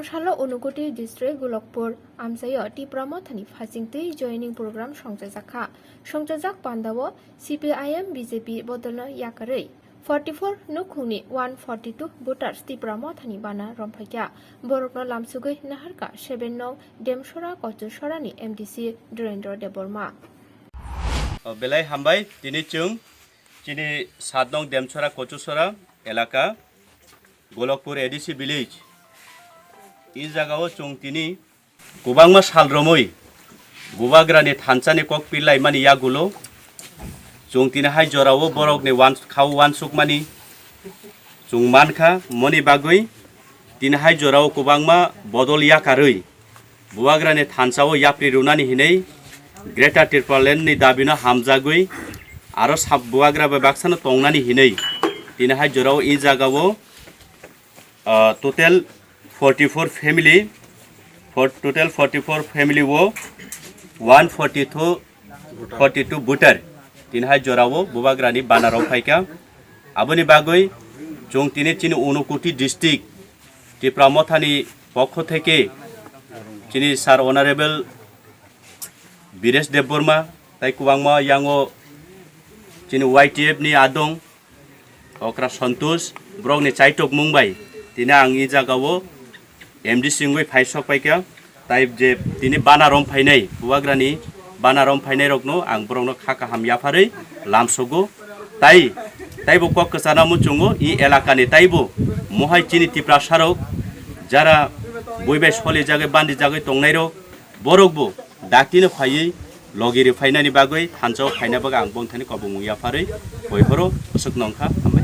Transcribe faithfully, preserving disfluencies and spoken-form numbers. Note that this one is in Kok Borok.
Salo Unakoti district Golokpur amchaio Tipra Mothani phasingtwi joining program songchajakha. Songjajak pandao C P I M B J P bodolno yakarwi forty four nukhungni one forty two voters Tipra Mothani bana romphaikha. Borokno lamsugwi naharkha seven nong Demsora Kochusorani M D C Dhirendra Debbarma. O belai hambai, tini chwng chini saat nong Demsora Kochusora elaka, Golokpur A D C village. I jagao chwng tini kwbangma sal romwi Bubagrani thansani kok pirlaimani yagulo chwng tini hai jorao borokni wan-, khao wansukmani chwng mankha, moni bagwi tini hai jorao kwbangma bodol yakarwi Bubagrani thansao yapri rwnani hinwi Greater Tipraland ni dabino hamjagwi aro sab Bubagra bai baksano tongnani hinwi tini hai jorao i jagao, ah, total forty four family, for, total forty four family o one forty two, forty two voter tini hai jorao Bubagrani bana romphaikha. Aboni bagwi chwng tini chini Unakoti district Tipra Mothani pokho theke chini Sir Honorable Biresh Debbarma tai kwbangma yango chini Y T F ni adong okra Santosh borokni chaitokmung bai tini ang i jagao M D C wngwi phai sok paikha. Tai je tini bana romphainai, Bubagrani bana romphainairokno ang borokno kha kaham yapharwi lamsogo. Tai, taibo kok kwchana muchungo i elakani taibo mohai chini Tiprasarok jara bui bai solijagwi bandijagwi tongnairok, borokbo daktino phaiwi logi rwphainani bagwi thansao phaina bagwi ang bongthani kobongmung yapharwi poiphoro bwswk nongkha, hambai.